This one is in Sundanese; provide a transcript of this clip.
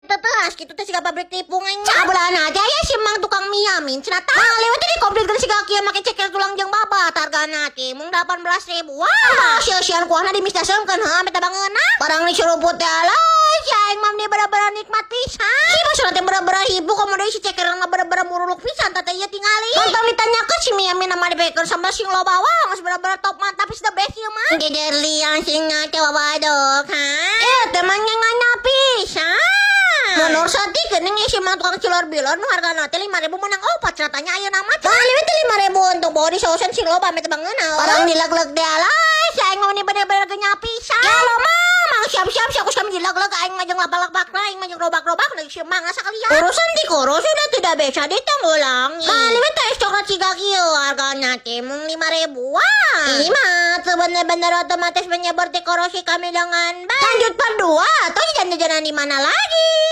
Teu kitu teh siga pabrik tipung aing. Sabeulahna teh aya si Mang tukang mie yamin cenah tah. Ah, lewat teh dikomplit siga kieu make ceker tulang jeung babat, hargana teh mung 18.000. Wah, sia-sian kuahna dimisdaseumkeun heuh ame teh bangeuna. Barang disuruput teh, alah, si aing mah meni bener-bener nikmat pisan. Si maksudna teh bener-bener hibu, komo deui si ceker mah bener-bener muruluk pisan tah teh ieu tingali. Mantap, ditanyakeun si mie yamin mah dibekeun sambal sing loba, wah, geus bener-bener top, mantap, is the best ieu mah. Gederli yang sing teh wawadok ha. Eh, teh mah ngana pisan. Mundur saeutik geuning si Mang tukang cilor bilor nu hargana teh 5.000 menang opat cenah, tanya ayeuna mah. Tah teh 5.000 untuk bawa di sausan sing loba ame teh bangeuna. Barang dileg-leg teh, alah, si aing mah meni bener-bener genyap pisan. Ya lo mah, Mang, siap-siap si aku kami dileg-leg, aing mah jeung lapal-lapak, aing mah jeung robak-robak lagi si Mang sakalian. Urusan dikurus sudah tidak bisa ditanggulangi. Nah, liwet teh es coklat siga kieu hargana teh mung 5.000. Wah, ini mah tuh bener-bener otomatis menyebar korosi kami dengan baik. Lanjut part 2 atau jajan-jajanan di mana lagi?